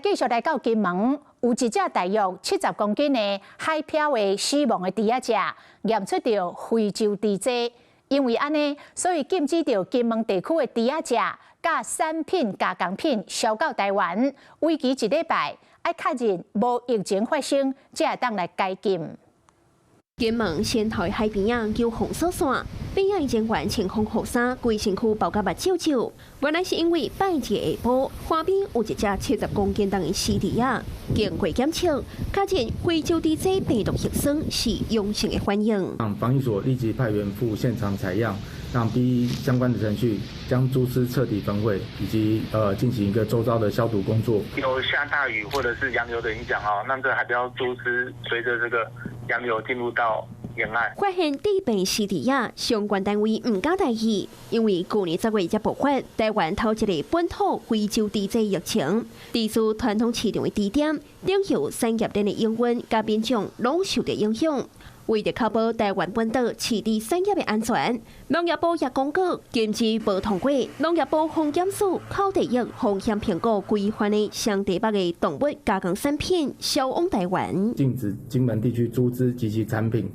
繼續來到金門，有一隻大約70公斤的海漂的死亡的豬仔隻，驗出著非洲豬災。因為按呢，所以禁止著金門地區的豬仔隻佮產品加工品銷到台灣，為期一禮拜，愛確認無疫情發生，才會當來解禁。金門仙台海邊仔有封鎖線，邊仔人員穿防護衫，規身軀包甲密少少。原來是因為拜二下晡，岸邊有一隻70公斤重的死豬仔，經過檢測，確認非洲豬災病毒核酸是陽性的反應。防疫所立即派員赴現場採樣，讓依相關的程序將豬屍徹底焚毀，以及進行一個周遭的消毒工作。有下大雨或者是洋流的影響哦，那這海漂豬屍隨著這個洋流進入到沿岸。發現致病死豬仔，相關單位毋敢大意，因為舊年10月才爆發台灣頭一個本土非洲豬災疫情，豬事傳統市場的豬店，頂游產業鏈的營運，佮民眾攏受著影響。為著確保台灣本島飼豬產業的安全，農業部也公告禁止無通過農業部防檢署口蹄疫風險評估規範的雙地北的動物加工產品銷往台灣。禁止金門地區豬隻及其產品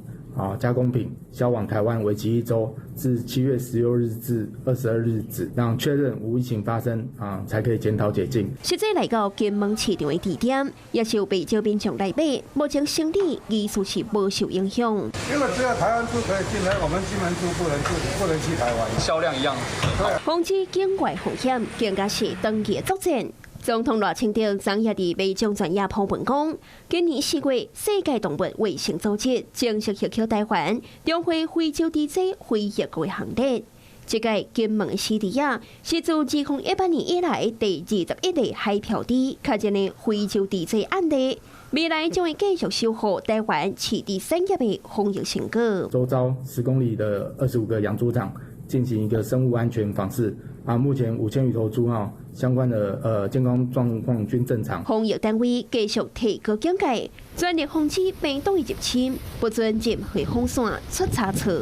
加工品銷往台灣，為期一週，自7月16日至22日止，讓確認無疫情發生啊，才可以檢討解禁。實際來到金門市場的豬店，也是有不少民眾來買，目前生理疑似是無受影響。因為只有台灣豬可以進來，我們金門豬不能進，不能去台灣。銷量一樣。防止境外風險，更加是長期作戰。總統賴清德昨夜佇馬總專頁鋪文講，今年4月，世界動物衛生組織正式許可台灣重回非洲豬災非疫國行列。這個金門死豬仔是自2018年以來第21例海漂豬確認的非洲豬災案例，未來將會繼續守護台灣飼豬產業的防疫成果。周遭10公里的25個養豬場進行一個生物安全訪視。啊，目前5000餘頭豬哈，相關的健康狀況均正常。防疫單位繼續提高警戒，全力防止病毒的入侵，不准任何風線出差錯。